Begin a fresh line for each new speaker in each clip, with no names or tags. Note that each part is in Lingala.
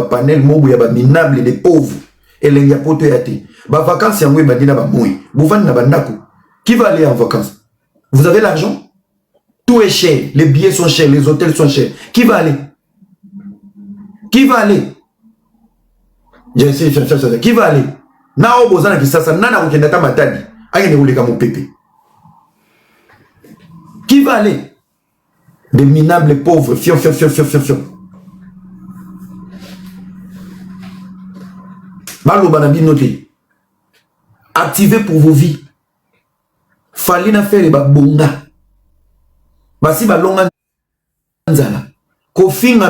Panel mobu ya ba minable de pauvre elengi ya poto ya te. Ba vacances yango ebandi na ba moi. Bovandi na ba ndako. Qui va aller en vacances? Vous avez l'argent? Tout est cher, les billets sont chers, les hôtels sont chers. Qui va aller? Qui va aller? Je sais, je sais, je sais. Qui va aller? Na oyo boza na Kisasa, nani akokende ata Matadi? Akende koleka mopepe. Qui va aller? Des minables pauvres, fion, fion, fion, fion, fion, fion. Baloba na bino te. Activez pour vos vies. Fally na Ferre babonga. Basi balonga nzala. Kofinga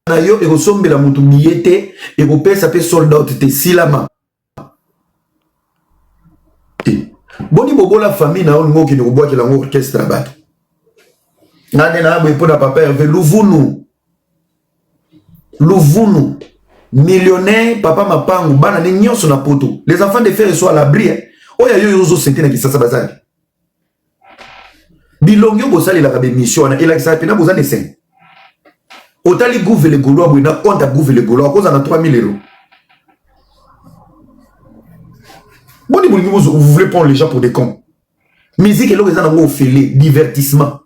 na yo ekosombela mutu billet te, ekopesa pe sold out te. Silama. Te. Boni bobola famille na yo olingi okende kobwakela yango orchestre ya bato. Nga nde na boye mpo na papa Hervé Luvunu. Luvunu millionnaire papa mapangu bana ne nyonso na poto. Les enfants de fer sont à l'abri. Hein. Oyo yo yo ozo sente na Kinshasa bazali. Bilongi oyo bosalelaka ba émission wana elakisaka mpena boza na esengo. Otali Gouve le Gaulois boye na compte ya Gouve le Gaulois akozala na 3000 euros. Boni bolingi vous voulez prendre les gens pour des cons. Musique eloko eza nango ofele divertissement.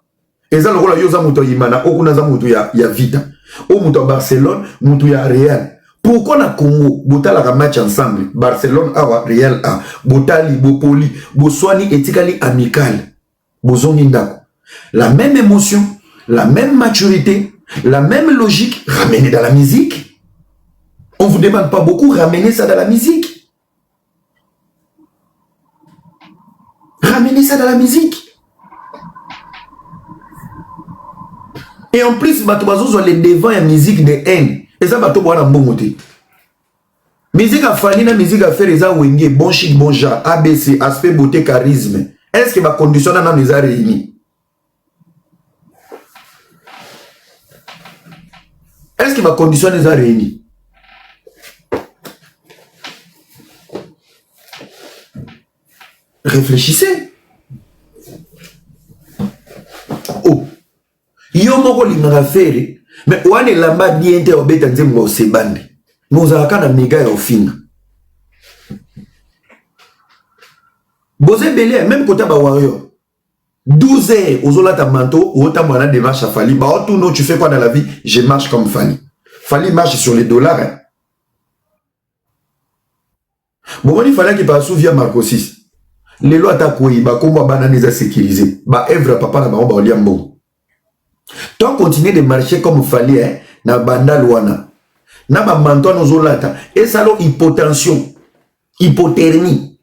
Eza lokola yo oza moto ya Imana, oyo kuna aza moto ya, ya Vita, oyo moto ya Barcelone, moto ya Real. Pourquoi na Congo botalaka match ensemble, Barcelone awa, Real a, botali, bopoli, boswani etikali amical, bozongi ndako. La même émotion, la même maturité, la même logique ramenée dans la musique. On vous demande pas beaucoup, ramenez ça dans la musique. Ramenez ça dans la musique. Et en plus, bato bazozwa le devant ya musique de haine. Eza bato bwana mbongo te. Musique ya Fally na musique ya Ferre eza wenge, bon chic, bon genre, ABC, aspect beauté, charisme. Est-ce que ba conditions na nanu eza réuni? Est-ce que ba conditions eza réuni? Réfléchissez. Oh. Yo moko olingaka Ferre, mais wana elamba bien te obeta nzembo osebande. Mais ozalaka na mega ya ofinga. Boza ebele même kota ba warrior. 12 heures ozolata manteau otambola na démarche ya Fally baotuna tu fais quoi dans la vie je marche comme Fally Fally marche sur les dollars hein. Bomoni Fally akipaka sous via Marco 6 lelo ata akwei bakombo ya bana eza sécurisé ba œuvre ya papa na bango baolia mbongo to continuer de marcher comme Fally hein, na bandal wana na ba manteau wana ozolata esalo hypotension hypothermie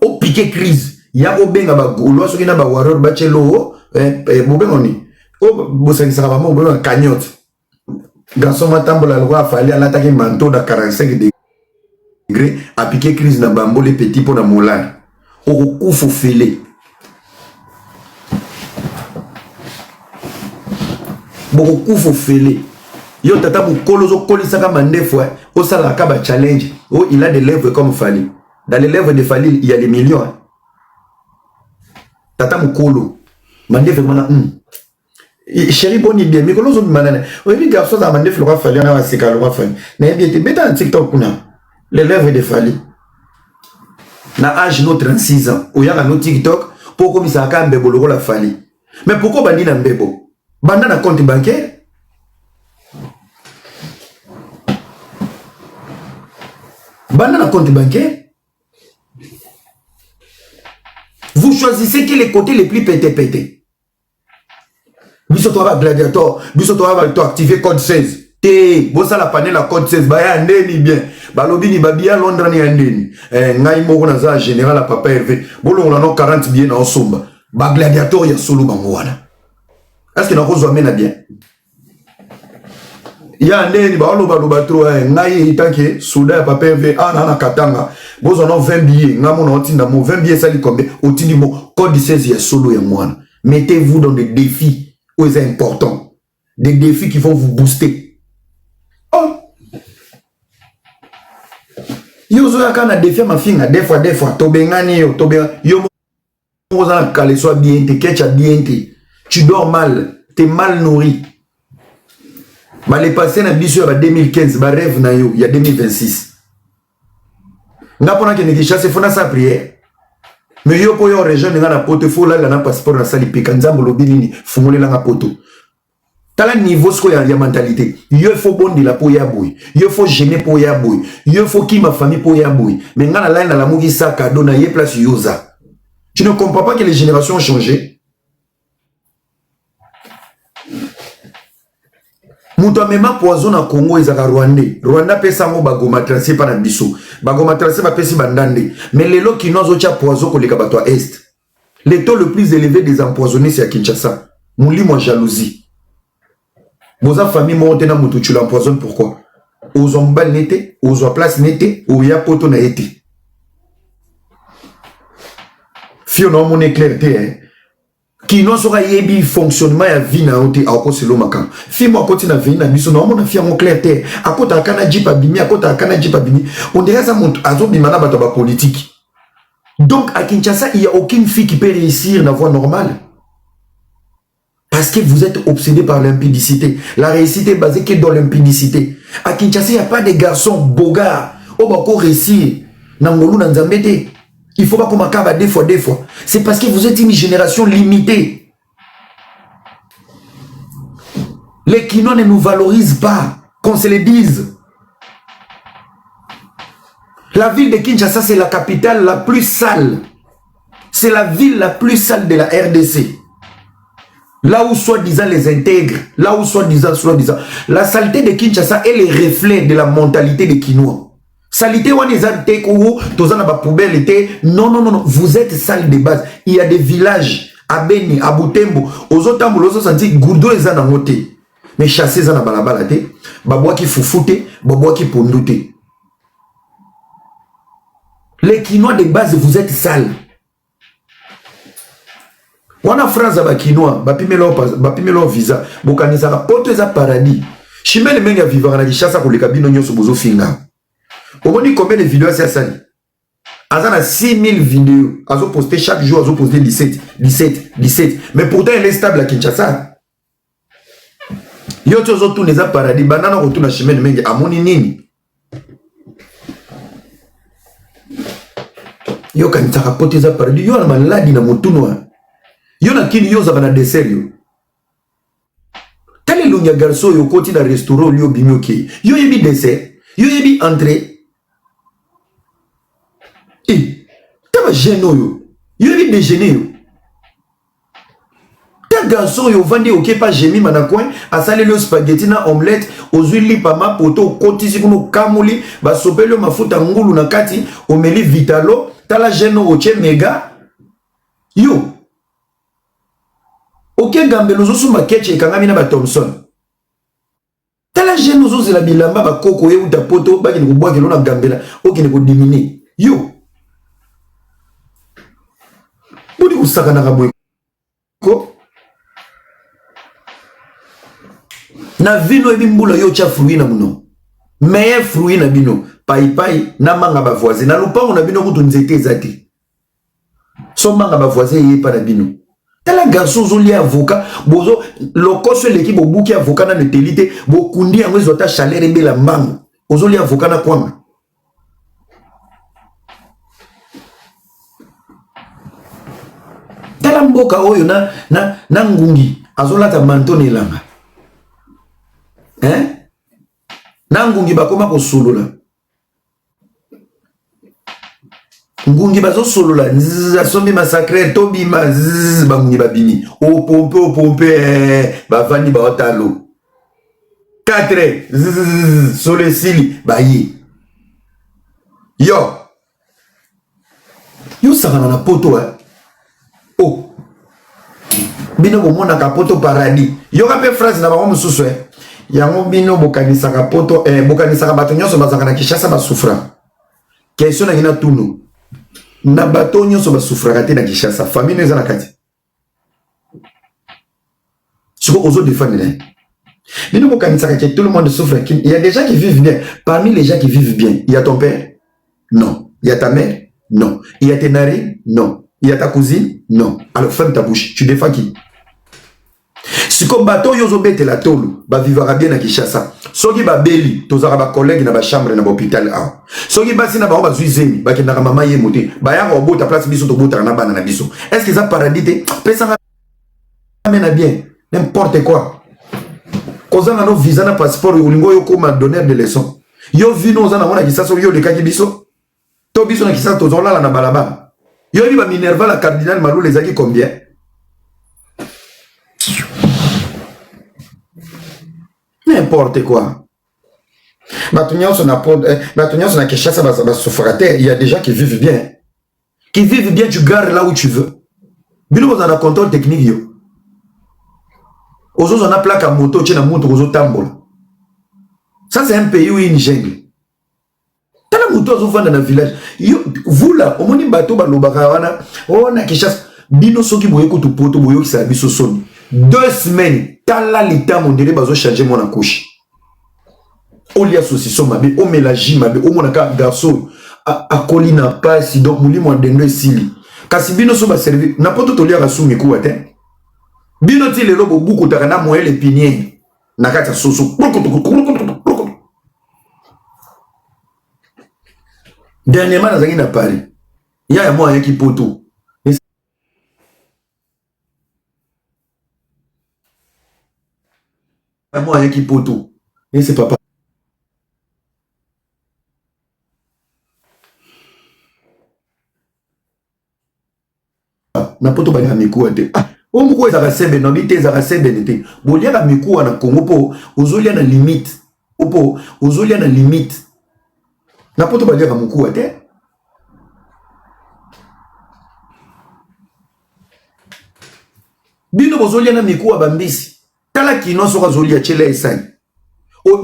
o piquer crise ya kobenga ba gaulois soki na ba warrior batie loo eh, eh, bobenga nini o bosangisaka bango bobenga cagnotte garçon matambola lokola Fally alataki manteau na 45 degré apike crise na bambole petit mpo na molari okokufa ofele bokokufa ofele yo tata mokolo ozokolisaka mandefu eh, osalaka ba challenge oh, il a des lèvres comme Fally. Dans les lèvres de Fally, il y a des millions. Hein. Tata mokolo mandefu mana Chéri boni bien mikolo ozobima nani oyebi garçon azala mandefu lokola Fally wana aseka lokola Fally nayebi ete beta na TikTok kuna les lèvres de Fally na age no 36 ans oyaka no TikTok mpo okomisaka kaka mbebo lokola Fally mais pourquoi obandi na mbebo banda na compte bancaire banda na compte bancaire. Vous choisissez quel est le côté le plus pété pété. Biso toa ba gladiator, biso toa ba to activer code 16. Te, bosala panel ya code 16 baya ndeni bien. Balobi ni babia Londres ni ya ndeni. Eh, ngai moko naza général ya papa Hervé. Bolongola no 40 billets na osomba. Ba gladiator ya solo bango wana. Est-ce que nakozwa mena bien? Ya ndeni baolobaloba trop eh, ngai etanke soda ya papa Hervé ana na Katanga. Bozwa no 20 billets, ngai mona otinda mo 20 billets esali combien? Otindi mo code 16 ya solo ya mwana. Mettez-vous dans des défis oyo eza important. Des défis qui vont vous booster. Oh! Yo ozoyaka na défi ya mafinga des fois des fois tobengani yo tobenga yo moko oza na caleçon ya bien te ketch ya bien te tu dors mal t'es mal nourri. Ba le passé na biso ya ba 2015, ba rêve na yo ya 2026. Nga pona kende Kinshasa, faut na sa prière. Mais yo po yo rejoindre nga na poto, faut olala na passeport na sali peka nzambe olobi nini, fungolela nga poto. Tala niveau siko ya mentalité. Yo faut bondela po ya boye. Yo faut gêner po ya boye. Yo faut kima famille po ya boye. Mais nga na lai na lamuki sa cadeau na ye place yoza. Tu ne comprends pas que les générations ont changé? Moto amema poison na Congo ezaka Rwandais. Rwanda apesa yango bagomatracie mpa na biso. Bagomatracie bapesi bandande. Mais lelo Kino azotia poison koleka bato ya Est. Le taux le plus élevé des empoisonnés c'est à Kinshasa. Molimo ya jalousie. Boza famille moko te na moto, tu l'empoisonnes pourquoi? Ozwa mobali ne te, ozwa place ne te, oya poto na ye te. Fio na omona éclair te hein. Kino soki ayebi fonctionnement ya vie na yo te, akoselo makambo. Fi mo akoti na veni na biso na omona fi yango clair te. Akotaka na jeep abimi, akotaka na jeep abimi. On dirait aza moto azobima na bato ya ba politique. Donc à Kinshasa, il y a aucune fille qui peut réussir na voie normale. Parce que vous êtes obsédé par l'impudicité. La réussite est basée que dans l'impudicité. À Kinshasa, il n'y a pas de garçons beaux gars. Oyo bako réussir. Na ngolu na nzambe te. Il faut pas qu'on m'accable deux fois, deux fois. C'est parce que vous êtes une génération limitée. Les Kinois ne nous valorisent pas. Qu'on se le dise. La ville de Kinshasa, c'est la capitale la plus sale. C'est la ville la plus sale de la RDC. Là où soi-disant les intègres, là où soi-disant, soi-disant. La saleté de Kinshasa est le reflet de la mentalité des Kinois. Salité wana eza te ko toza na ba poubelle te. Non, non, non, non. Vous êtes sale de base. Il y a des villages à Beni, à Butembo, ozotambola ozosanti goudron eza nango te. Mais chasse eza na balabala te. Babwaki fufu te, babwaki pondu te. Les Kinois de base, vous êtes sales. Wana phrase ya ba Kinois, bapimela visa, bokanisaka poto eza paradis. Chimene Mengi avivaka na Kinshasa koleka bino nyonso bozofinga. Omoni combien de vidéos asi asali? Aza na 6000 vidéos. Azo poster chaque jour, azo poster 17, 17, 17. Mais pourtant elle est stable à Kinshasa. Yo ti ozotuna eza paradis, banda na kotuna Chimene Mengi amoni nini? Yo kanisaka poto eza paradis, yo na maladi na motunu wana. Yo na kini yo ozalaka na dessert yo. Tala elongi ya garçon oyo okoti na restaurant oli obimi okei. Yo oyebi dessert, yo oyebi entrée. Eh, tala jeune oyo, yo oyebi déjeuner yo. Ta garçon oyo ovandi oke pa Jemima na coin, asaleli yo spaghetti na omelette, ozwi lipa mapoto okotisi kuna okamoli, basopeli yo mafuta ngulu na kati, omeli vitalo, tala jeune oyo otie mega. Yo oke gambela ozosumba ketch ekangami na ba Thomson. Tala jeune ozozela bilamba bakoko euta poto bakende kobwakela na gambela okende kodimine yo. Boni kosakanaka boye ko na vino oyebi mbula yo otya fruit na monoko meilleur fruit na bino paipai na manga ba voisin na lupango na bino kutu nzete eza te. So manga ba voisin eye epa na bino. Tala garçon ozolia avocat, bozo lokoso eleki bobuki avocat nanu eteli te, bokundi yango ezwa ata chaleur ebela mbangu. Ozolia avocat na kwanga. Tala mboka oyo na ngungi azolata manteau na elanga. Hein? Na ngungi bakoma kosolola. Ngungi bazosolola nzzz, asombi masacre tobima nzzz, bangungi babimi opompe opompe eh, bavandi baotalo 4 zzz, solo esili baye yo yo sakana na poto eh. Oh bino bomonaka poto paradis, yoka mpe phrase na bango mosusu eh. Yango bino bokanisaka poto eh, bokanisaka bato nyonso bazalaka na Kinshasa basufra. Question nangi na tunu na bato nyonso basufraka te na Kinshasa, famille no eza na kati siko ozo défendre naye. Bino bokanisaka que tout le monde souffre. Il y a des gens qui vivent bien. Parmi les gens qui vivent bien, il y a ton père? Non. Il y a ta mère? Non. Il y a tes narines? Non. Il y a ta cousine? Non. Alors ferme ta bouche. Tu défends qui? Siko bato oyo ozobetela tolo bavivaka bien na Kinshasa. Soki babeli tozalaka ba collègue na ba chambre na ba hôpital awa. Soki basi na bango bazwi zemi bakendaka mama yemo te, bayaka kobota place biso tobotaka na bana na biso. Est ce que eza paradis te? Pesanga mena bien n'importe quoi. Kozanga no visa na passeport olingo yo koma donneur de leçon. Yo vino oza nango na Kinshasa yo olekaki biso. To biso na Kinshasa tozolala na balabala. Yo yebi ba minerval ya cardinal Malula ezalaki combien? N'importe quoi. Bato nyonso na eh, bato nyonso na Kinshasa basouffraka te. Il y a des gens qui vivent bien. Qui vivent bien, tu gares là où tu veux. Bino bozala na contrôle technique yo. Ozozwa na plaque ya moto otie na moto ozotambola. Ça c'est un pays où une jungle. Tala moto azovanda na village. Yo vula omoni bato balobaka wana oh na Kinshasa bino soki boye kutu poto boyokisaka biso soni. 2 semaines tala litango ndele bazo changer mwana couche. Olia saucisson mabe, omela jus mabe, omona kaka garçon oyo akoli na pasi donc molimo ya dendo esili. Kasi bino so ba servi na poto toliaka su mikuwa te. Bino ti lelo bobukutaka na moelle épinière na kati ya soso. Dernièrement nazalaki na Paris. Yaya mwa ayaki poto. Mwa ayaki poto. Ese papa. Na poto baliaka mikuwa te. Ah, oyo moko ezalaka sebene, nabi te ezalaka sebene te. Boliaka mikuwa na Congo po ozolia na limite. Po ozolia na limite. Na poto baliaka mikuwa te. Bino bozolia na mikuwa bambisi. Tala kino soki azolia tiela esani.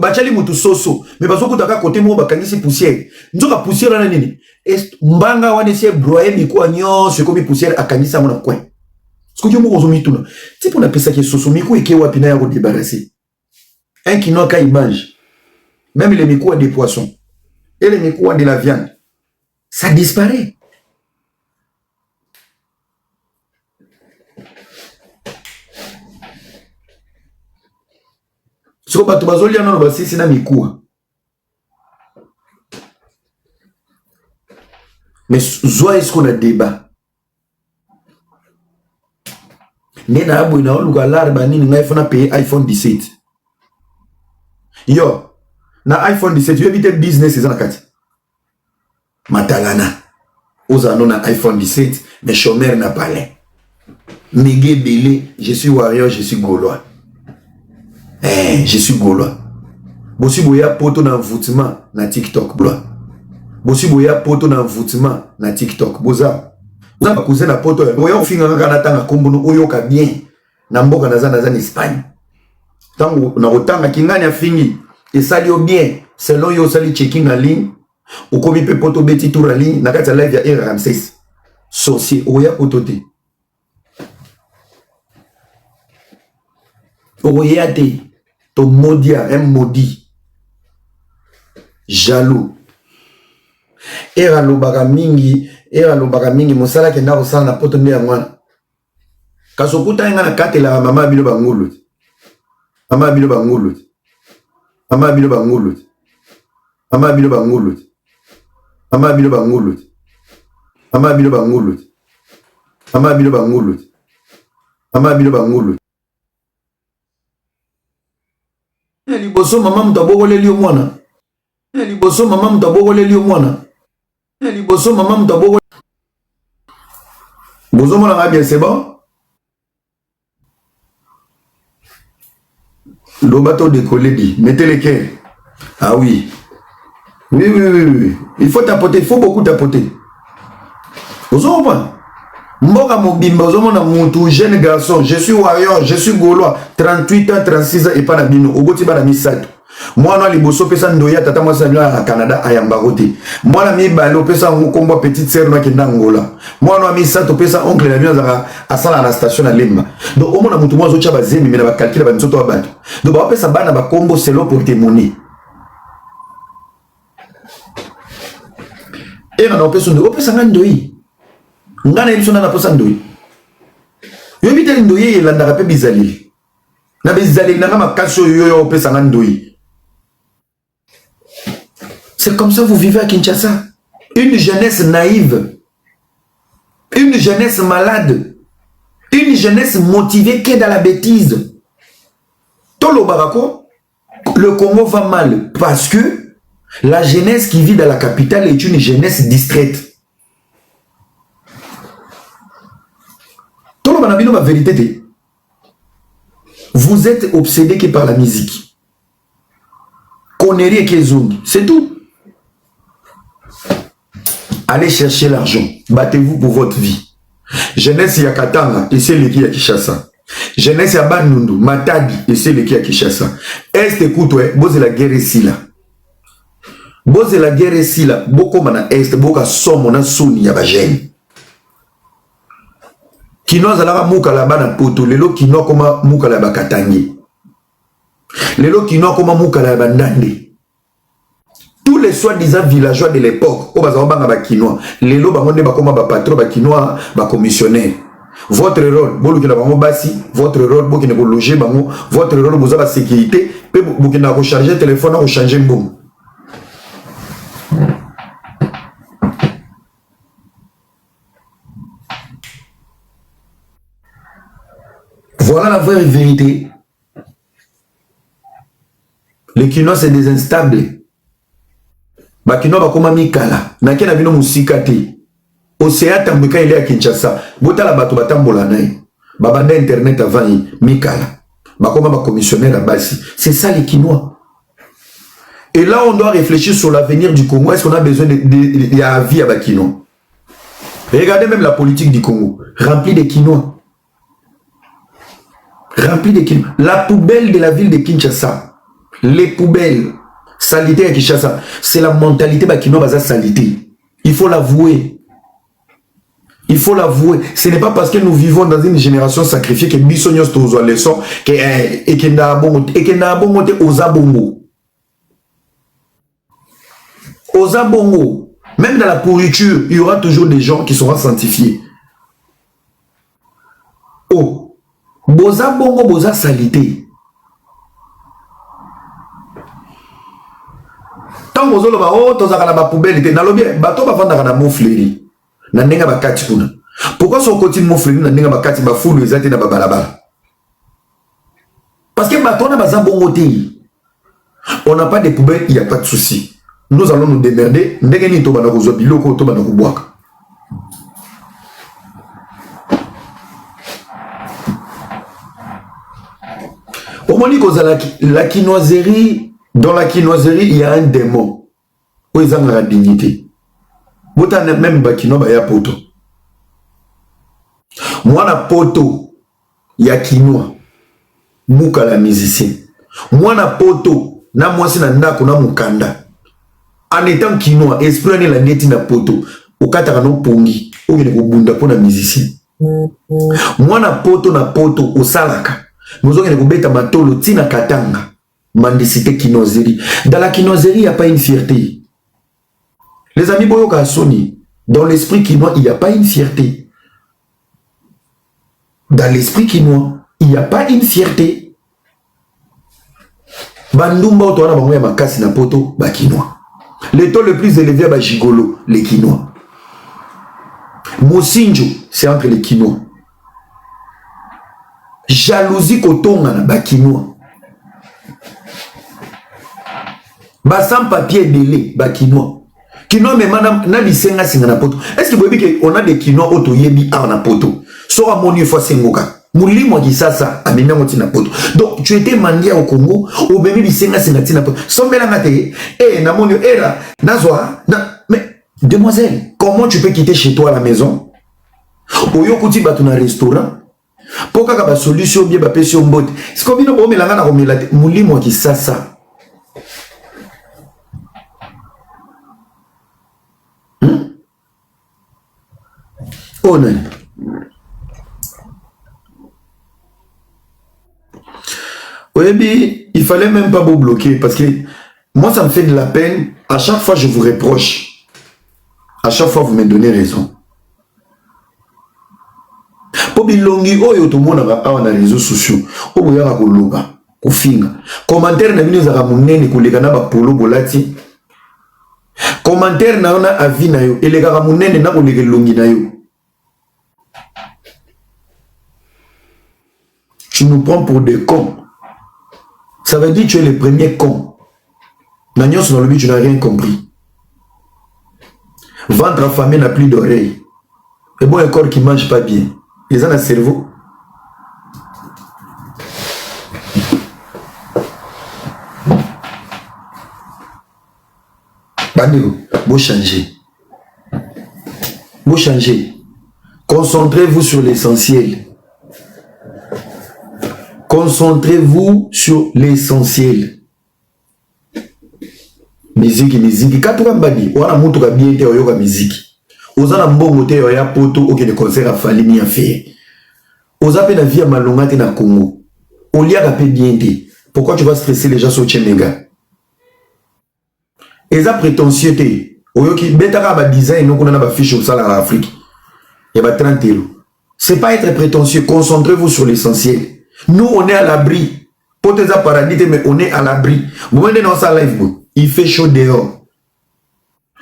Batiali mutu soso me bazokuta kaka kote moko bakangisi poussière. Nzoka poussière wana nini? Mbanga wana esi ebroye mikuwa nyonso ekomi poussière akangisi yango na coin. Soki yo moko ozomituna ti mpo napesaki soso mikuwa eke wapi na ya kodebarase. Un kinois quand il mange, même les mikuwa des poissons et les mikuwa de la viande, ça disparaît. Soko bato bazolia nano basisi na mikuwa. Mais zwa esiko na débat. Nde na boye na oluka lar banini ngai fona paye iPhone 17. Yo na iPhone 17 yoyebi te business eza na kati. Matalana ozala no na iPhone 17 mais chômeur na palais. Mege ebele, je suis warrior, je suis gaulois. Eh, je suis gaulois. Bosi boya poto na envoûtement na TikTok blois. Bosi boya poto na envoûtement na TikTok. Boza oza ba cousin na poto oya ofinga kaka na tanga kombo no oyoka bien na mboka naza naza na Espagne. Tango na kotanga kingani afingi esali yo bien selon yo osali checking en ligne okomi mpe poto obeti tour en ligne na kati ya live ya R46 sorcier oya poto te okoya te to modia un maudit jaloux era alobaka mingi era alobaka mingi mosala akenda kosala na poto nde yango wana kasi okutani ngai nakatelaka mama ya bino bangulu te mama ya bino bangulu te mama ya bino bangulu te mama ya bino bangulu te mama ya bino bangulu te mama ya bino bangulu te mama ya bino bangulu te mama ya bino bangulu te liboso mama moto abokoleli yo mwana liboso mama moto abokoleli yo mwana liboso mama moto aboko bozomona nga bien c'est bon loba to décoller dit mettez les cœurs ah oui oui oui oui oui il faut tapoter il faut beaucoup tapoter ozo comprendre mboka mobimba ozomona mutu jeune garçon je suis warrior je suis gaulois 38 ans 36 ans epa na bino oboti bana misato mwana liboso opesa ndoyi ya tata mwasi na bino na Canada ayambako te mwana mibale opesa yango nkombo ya petite sœur no akenda Angola mwana wa misato opesa oncle na bino azalaka asalaka na station na Lemba donc omona motu moko azotya bazemi me na bakalkile banzoto ya bato donc baopesa bana bakombo selon porte-monnaie era na opesa ndoyi opesa nga ndoyi nga na yebiso nga naposa ndoyi yoyebi te ndoyi elandaka mpe bizaleli. Na bizaleli na nga makasi oyo yo yo opesa nga ndoyi. C'est comme ça vous vivez à Kinshasa. Une jeunesse naïve. Une jeunesse malade. Une jeunesse motivée que dans la bêtise. Tolobaka ko, le Congo va mal parce que la jeunesse qui vit dans la capitale est une jeunesse distraite. Toloba na bino ba vérité te. Vous êtes obsédé que par la musique. Connerie et kezongi, c'est tout. Allez chercher l'argent. Battez-vous pour votre vie. Jeunesse ya Katanga, esi eleki ya Kinshasa. Jeunesse ya Bandundu, Matadi, esi eleki ya Kinshasa. Est kutu, eh, bozela guerre esila. Bozela guerre esila, bokoma na Est, boka somo na soni ya ba jeunes. Kino azalaka mukala bana poto, lelo kino akoma mukala ya bakatangi. Lelo kino akoma mukala ya bandande. Tous les soi-disant villageois de l'époque, oyo bazala banga ba kinois, lelo bango nde bakoma ba patron ba kinois, ba commissionnaire. Votre rôle, bolukela bango basi, votre rôle bokende ko loger bango, votre rôle boza ba sécurité, pe bokenda ko charger téléphone ko changer mbongo. Voilà la vraie vérité. Les Kinois, c'est des instables. Ba Kinois bakoma mikala. Nake na bino musika te. Océan tambwika ile ya Kinshasa. Botala bato batambola na ye. Babanda internet avant ye. Mikala. Bakoma ba commissionnaire ya basi. C'est ça les Kinois. Et là, on doit réfléchir sur l'avenir du Congo. Est-ce qu'on a besoin de, de, de, de la vie à Bakinois? Regardez même la politique du Congo, remplie de Kinois. Remplie de Kinois. La poubelle de la ville de Kinshasa, les poubelles, salité à Kinshasa, c'est la mentalité Bakinois baza salité. Il faut l'avouer. Il faut l'avouer. Ce n'est pas parce que nous vivons dans une génération sacrifiée que biso nyonso tozwa leçon que eh, ekenda bongo ekenda bongo te oza bongo. Oza bongo. Même dans la pourriture, il y aura toujours des gens qui seront sanctifiés. Oh, boza bongo boza salité. ntango ozoloba o oh, tozalaka na bapoubele te nalobi eh, bato bafandaka na mofleri na ndenge bakati kuna pourkui soki okoti mofleri na ndenge bakati bafulu eza te na babalabala parce que bato wana baza bongo te. On n'a pas de poubelle, il n'y a pas de souci. Nous allons nous démerder. Ndenge nini tobanda kozwa biloko tobanda kobwaka. Omoni kozala la kinoiserie, dans la kinoiserie, il y a un démon. Oyo ezangaka dignité. Botala même ba kinois baya poto. Mwana poto ya kinois mukala musicien mwana poto na mwasi na ndako na mukanda en étant kinois esprit wana elandi eti na poto okataka no pongi okende kobunda mpo na musicien mwana poto na poto osalaka mozokende kobeta matolo ti na katanga mendicité kinoiserie dans la kinoiserie il y a pas une fierté. Les amis boyoka soni, dans l'esprit kinois il y a pas une fierté. Dans l'esprit kinois il y a pas une fierté. Bandumba oyo towana bango ya makasi na poto ba kinois. Le taux le plus élevé ya ba gigolo les kinois. Mosinjo c'est entre les kinois. Jalousie kotonga na ba kinois. Ba sans papier ebele ba kinois. Kinois mema na, na bisenga singa na poto. Est-ce que boyebi que on a des kinois oyo toyebi awa na poto? Soki amoni ye faut asengoka. Molimo ya kisasa amemi yango ti na poto. Donc tu étais mandia au Congo, omemi bisenga singa ti na poto. Sombela nga te. Eh namoni yo era nazwa na mais demoiselle, comment tu peux quitter chez toi à la maison? Oyo kuti bato na restaurant mpo kaka basolisi yo bie bapesi yo mbote sikoyo bino bomela nga na komela te molimo ya kisasa hmm? oyo nani oyebi il fallait même pas vous bloquer parce que moi ça me fait de la peine à chaque fois je vous reproche à chaque fois vous me donnez raison. Mpo bilongi oyo tomonaka awa na réseaux sociaux, oyo boyaka koloba, kofinga, commentaire na bino ezalaka monene koleka na bapolo bolati. Commentaire na yo na avis na yo elekaka monene na koleka elongi na yo. Tu nous prends pour des cons. Ça veut dire que tu es le premier con. Na nyonso nalobi, tu n'as rien compris. Ventre affamé n'a plus d'oreilles. Et bon, un corps qui mange pas bien. Ils ont un cerveau. Bandeko, bo changer. Bo changer. Concentrez-vous sur l'essentiel. Concentrez-vous sur l'essentiel. Miziki, miziki. Katuka mbadi, wana mutuka bien te oyoka miziki. Oza na mbongo te oya poto okende concert ya Fally ni ya Ferre. Oza pe na vie ya malonga te na Congo. Oliaka pe bien te. Pourquoi tu vas stresser les gens sur Chemega? Eza prétentieux te. Oyoki betaka ba design no kuna na ba fiche osalaka na Afrique. Ya ba 30 euros. C'est pas être prétentieux, concentrez-vous sur l'essentiel. Nous on est à l'abri. Poto eza paradis te mais on est à l'abri. Bomende na osala live boye. Il fait chaud dehors.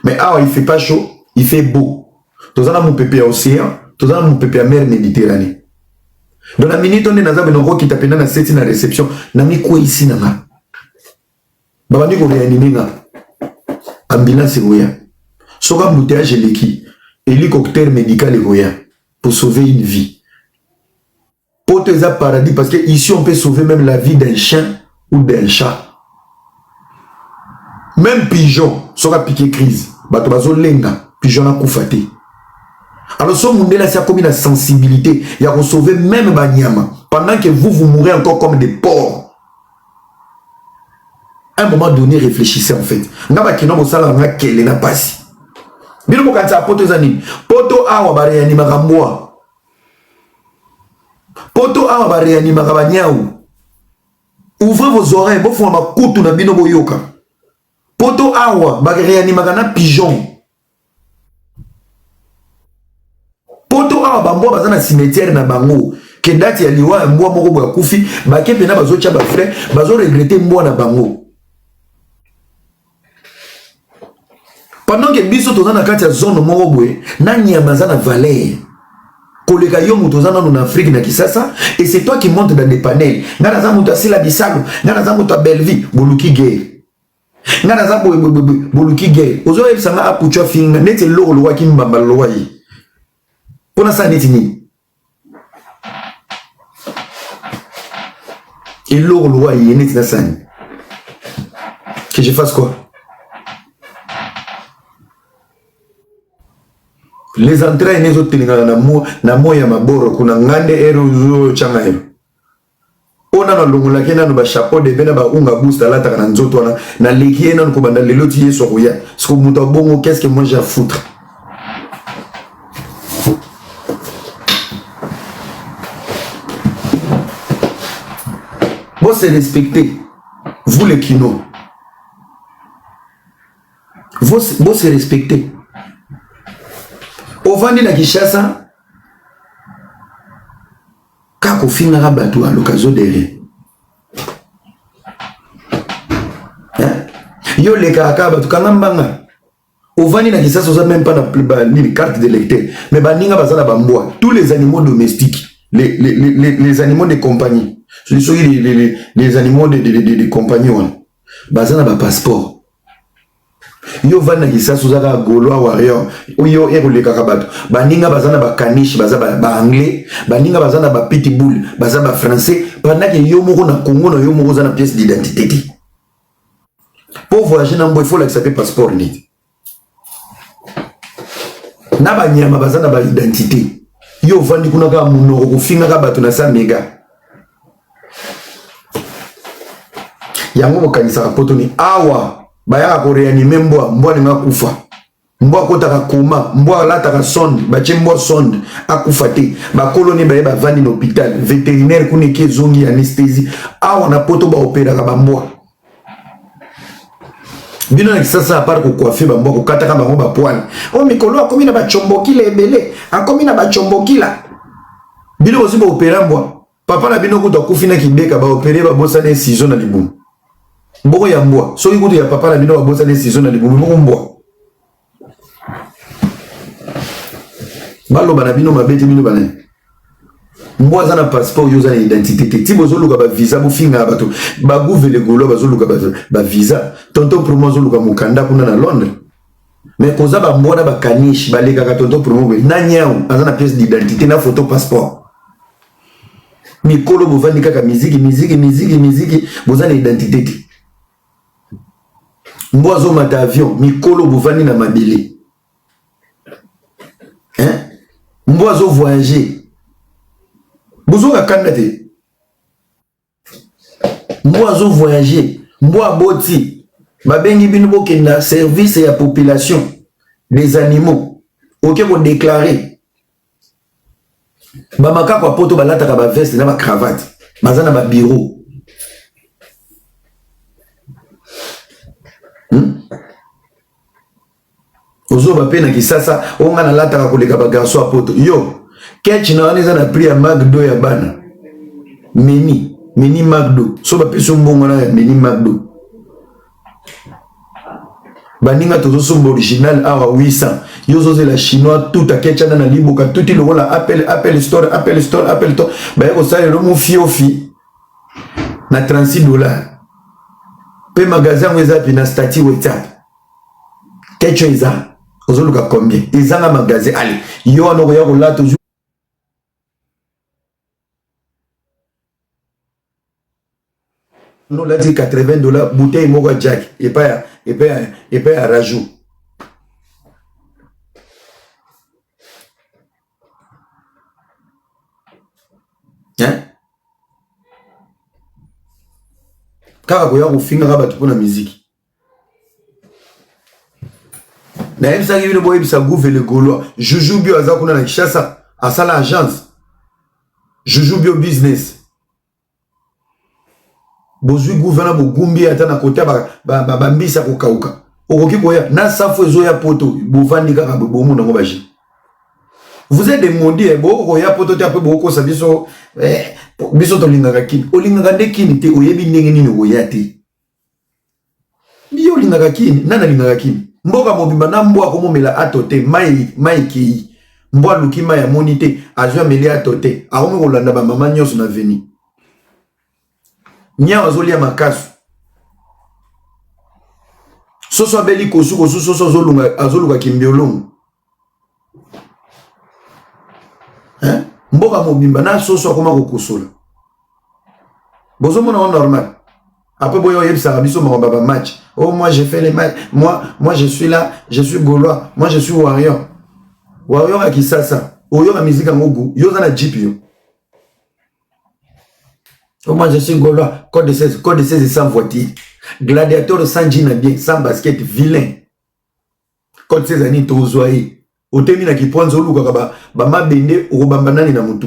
Mais awa il fait pas chaud, il fait beau. Toza na mupepe ya océan, toza na mupepe ya mer Méditerranée. Donc na minute nde naza bino kokita pena na seti na réception na mikweyisi na nga. Babandi ko réanimer nga. Ambulance ekoya. Soki embouteillage eleki, hélicoptère médical ekoya pour sauver une vie. Poto eza paradis parce que ici on peut sauver même la vie d'un chien ou d'un chat. Même pigeon, soki apike crise, bato bazolenga, pigeon akufa te. Alors so mundele asi akomi na sensibilité ya kosauver même banyama pendant que vous vous mourrez encore comme des porcs. À un moment donné, réfléchissez en fait. Nga bakino bosala nga kele na pasi. Bino bokanisa poto eza nini? Poto awa ba réanimaka mbwa. Poto awa ba réanimaka ba nyau. Ouvrez vos oreilles, bofunga makutu na bino boyoka. Poto awa ba réanimaka na pigeon. Poto awa bambwa baza na cimetière na bango ke date ya liwa ya mbwa moko boye akufi, bake mpena bazotya bafrais, bazoregrete mbwa na bango. Pendant que biso toza na kati ya zone moko boye na nyama aza na valeur koleka yo moto oza nanu na Afrique na Kisasa, et c'est toi qui monte dans des panels. Nga naza moto asila bisalu, nga naza moto ya Bellevue, boluki guerre. Nga naza boye boye boye, boluki guerre. Ozoyebisa nga apuchwa finga neti eloko lokwaki mbamba lokwa ye. Pona sala neti nini? Eloko lokwa ye neti nasala nini? Que je fasse quoi? Les entrailles nezotelengana na mo na moi ya maboro kuna ngande ero ozotyanga ero. Oyo nanu alongolaki ye nanu ba chapeau de na ba unga boost alataka na nzoto wana naleki ye nanu kobanda lelo ti Yesu akoya. Siko moto ya bongo qu'est-ce que moi j'ai à foutre? Bo se respecter vous les kino. Bo se respecter. Ovandi na Kinshasa kaka ofingaka bato à l'occasion de rien. Hein? Yo lekaka kaka bato kanga mbanga. Ovandi na Kinshasa oza même pas na ba, nini carte de lecteur mais baninga baza na bambwa, tous les animaux domestiques, les animaux de compagnie, soki les animaux de compagnie wana baza na ba passeport. Yo ovandi na Kinshasa oza kaka Gaulois warrior, oyo ekolekaka bato baninga baza na ba caniche, baza ba anglais, baninga baza na ba pitbull, baza ba français, pendant que yo moko na Congo na yo moko oza na pièce d'identité te. Po voyager na mbwa il faut lakisa pe passeport nini. Na ba nyama baza na ba identité. Yo ovandi kuna kaka munoko kofingaka bato na sa mega. Yango bokanisaka poto ni awa bayaka ko réanimer mbwa, mbwa ninga kufa. Mbwa akotaka koma, mbwa alataka sonde, batie mbwa sonde, akufa te. Bakolo ne baye bavandi na hôpital, vétérinaire kuna eke ezongi anesthésie. Awa na poto ba opéraka ba mbwa. Bino na Kisasa à part ko coiffer ba mbwa, kokataka bango ba poils. Oh mikolo akomi na ba chombokila ebele, akomi na ba chombokila. Bino bosi bo opera mbwa. Papa na bino kutu akufi na kibeka ba opere ba bosani ciseau na libumu. Mboko ya mbwa. Soki kutu ya papa na bino ba bosani ciseau na libumu moko mbwa. Baloba na bino mabe te bino banani. Mbwa aza na passeport yo oza na identité te. Ti bozoluka ba visa bofinga bato. Ba gouvele gaulois bazoluka ba, ba visa. Tonton Promo azoluka mokanda kuna na Londres. Mais koza ba mbwa na ba caniche balekaka tonton promo boye na nyau aza na pièce d'identité na photo passeport. Mikolo bovandi kaka miziki miziki miziki miziki boza na identité te. Mbwa azomata avion mikolo bovandi na mabele. Hein? Mbwa azo voyager. Bozoka kanda te. Mbwa azo voyager, mbwa aboti, babengi bino bokenda service ya population des animaux, oke ko declarer. Ba makako ya poto balataka ba veste na ba cravate, baza na ba bureau. Ozoba pe na kisasa o nga nalataka koleka ba garçon ya poto yo ketch na wana eza na prix ya magdo ya bana meni meni magdo so bapesi yo mbongo wana ya meni magdo baninga tozosomba original awa 800 yo ozozela chinois tout aketch wana na liboka tuti lokola apple apple store apple store apple store baye kosalela yo mofiofi na 36 dollars mpe magasin yango eza pi na statut whatsapp Kecho eza ozoluka combien ezanga magasin ale yo wana okoya kolata ozwi olati 80 dollars bouteille moko ya jack epai ya epai ya epai ya rajout hein? Kaka koya kofingaka bato mpo na miziki nayebisaki bino boyebisa gouve le gaulois juju bio aza kuna na kinshasa asala agence juju bio business bozwi gouve wana bogumbi ata na kota bambisi ya kokauka okoki koya na safu ezoya poto bovandi kaka bomona yango baji vous êtes des maudits eh, bokoya poto te ape bokokosa biso eh, biso tolingaka kini olingaka nde kini te oyebi ndenge nini okoya te Yo olingaka kini? Nani alingaka kini? Mboka mobimba na mbwa akomomela ato te, mai mai ekei. Mbwa aluki mai amoni te, azwi ameli ato te. Akomi kolanda ba mama nyonso na veni. Nyau azolia makasu. Soso abeli kosu kosu soso azolunga azoluka kimbiolongo. Hein? Mboka mobimba na soso akoma kokosola. Bozomona ngo normal. Après boya oyebisaka biso makambo ya ba match. Oh moi j'ai fait les matchs. Moi moi je suis là, je suis gaulois, moi je suis warrior. Warrior ya Kisasa. Oyoka musique yango goût. Yo oza na jeep yo. Oh, moi je suis gaulois, code 16, code 16 sans voiture. Gladiateur sans jean bien, sans basket, vilain. Code 16 ani tozwa ye. Otemi na kipwanza olukaka ba, ba mabende okobamba nani na mutu.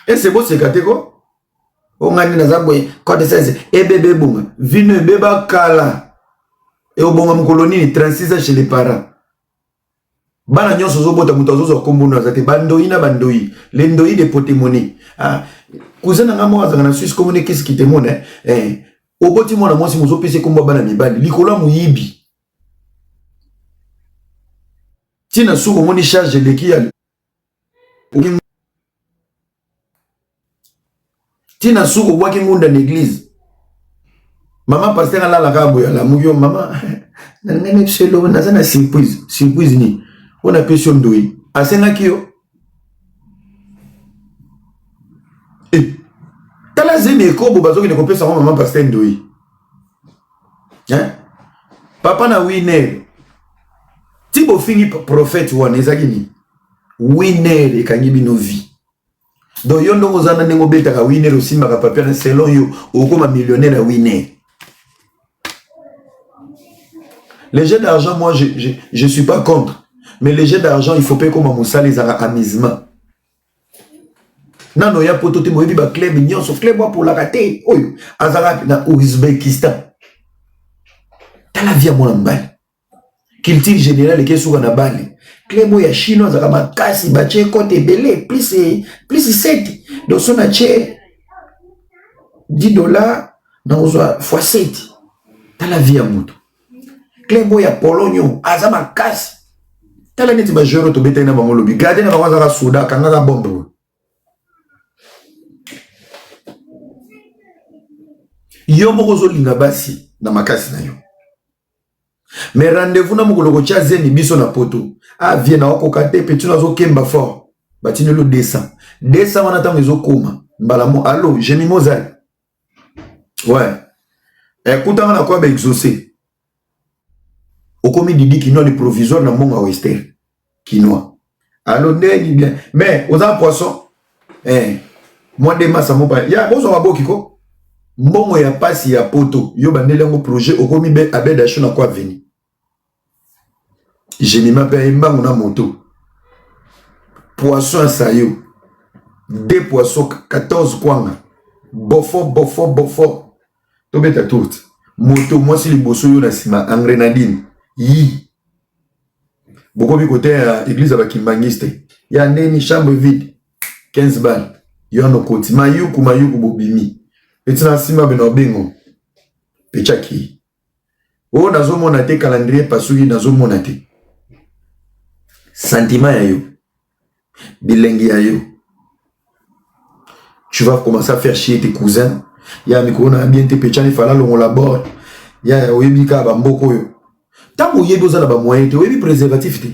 Ese boseka te ko? O ngai nde naza boye code 16 ebebe ebonga vino ebeba kala eobonga mokolo nini 36 ans chez les parents bana nyonso ozobota moto azozwa nkombo no aza te bandoyi na bandoyi le ndoyi de potemone ah, cousin na ngai moko azalaka na suisse komone kisi kitemone eh, oboti mwana mwasi mozopesa nkombo ya bana mibali likolo ya moyibi ntina suka omoni charge eleki ya ntina suka obwaki ngunda na eglise mama pasteur alalaka boye alamuki yo mama nalingai nayebisa eloko naza na surprise surprise nini oyo napesi yo ndoyi asengaki yo eh, tala zemi ekobo bazokende kopesa yango mama pasteur ndoyi hein? Papa na winner ti bofingi prophète wana ezalaki nini? Winner ekangi bino vie. Donc yo ndongo oza na ndenge obetaka winner osimbaka papier na selon yo okoma millionnaire ya winner. Les jeux d'argent, moi, je, je, je suis pas contre. Mais les jeux d'argent, il faut pas comme mosala ezalaka amusement. Nano ya poto te boyebi ba club nyonso club apolaka te oyo azalaka na Uzbekistan. Tala vie ya mwana mobali. Culture générale eke suka na bale. Club oyo ya chinois azalaka makasi, batie cote ebele plus plus 7. Donc so na tie 10 $ nakozwa fois 7. Tala vie ya moto. Club oyo ya Polonio aza makasi. Tala neti bajoueur oyo tobetaki na bango lobi, gardien na bango azalaka soda, akangaka bombe oyo. Yo moko ozolinga basi na makasi na yo, mais rendez-vous na mokolo kotia zemi, biso na poto avie na okoka te. Petit nazokemba fort, batindeli 200 200 wana. Ntango ezokoma mbala mo, allo, jemi mozali, ouais, ekutanga na kwa baexaucé. Okomi didi kinois, le provisoire na mbongo ya wester kinois. Allo, ndeni bien, mais oza poisson, eh, mwa nde masa mopa ya bozwa maboki ko mbongo ya pasi ya poto. Yo bandeli yango projet, okomi be abed asho na kwa veni jemima mpe ayembango na moto. Poisson ya sayo, deux poisson, 14 kwanga, bofo bofo bofo, tobeta tourte moto, mwasi liboso, yo na nsima, engrenadine yi. Bokomi kote ya église ya bakimbangiste ya ndeni, chambre vide, 15 balle, yo wana okoti mayuku mayuku, bobimi eti na nsima bino bengo pechaki oyo nazomona te, calendrier pasuki, nazomona te. Sentiment ya yo, bilengi ya yo, tu vas commencer à faire chier tes cousins ya mikolo na bien te. Pechani fala longola bord ya oyebi kaka bamboka oyo. Ntango oyebi oza na bamoyen te, oyebi préservatif te.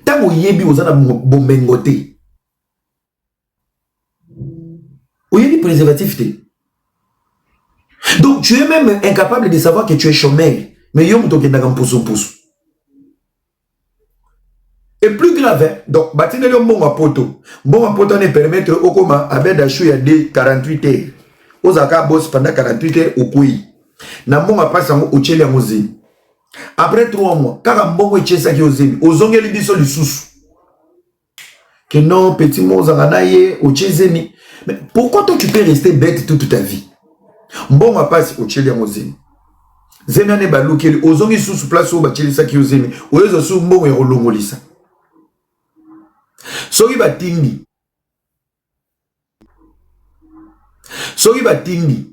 Ntango oyebi oza na bomengo te, oyebi préservatif te. Donc tu es même incapable de savoir que tu es chômeur, mais yo moto okendaka mpusu mpusu. Et plus grave, hein? Donc batindeli yo mbongo ya poto. Mbongo ya poto wana epermettre okoma abed ashu ya d 48 heures, ozalaka boss pendant 48 heures. Okwei na mbongo ya mpasi yango, otieli yango zemi. Après 3 mois kaka mbongo etiesaki yo zemi, ozongeli biso lisusu que non, petit mo ozalaka na ye, otie zemi. Mais pourquoi toi tu peux rester bête toute ta vie? Mbongo ya mpasi, otieli yango zemi. Zemi wana ebalukeli, ozongi susu place oyo batielisaki yo zemi, oyozwa susu mbongo ya kolongolisa. Soki batindi, soki batindi.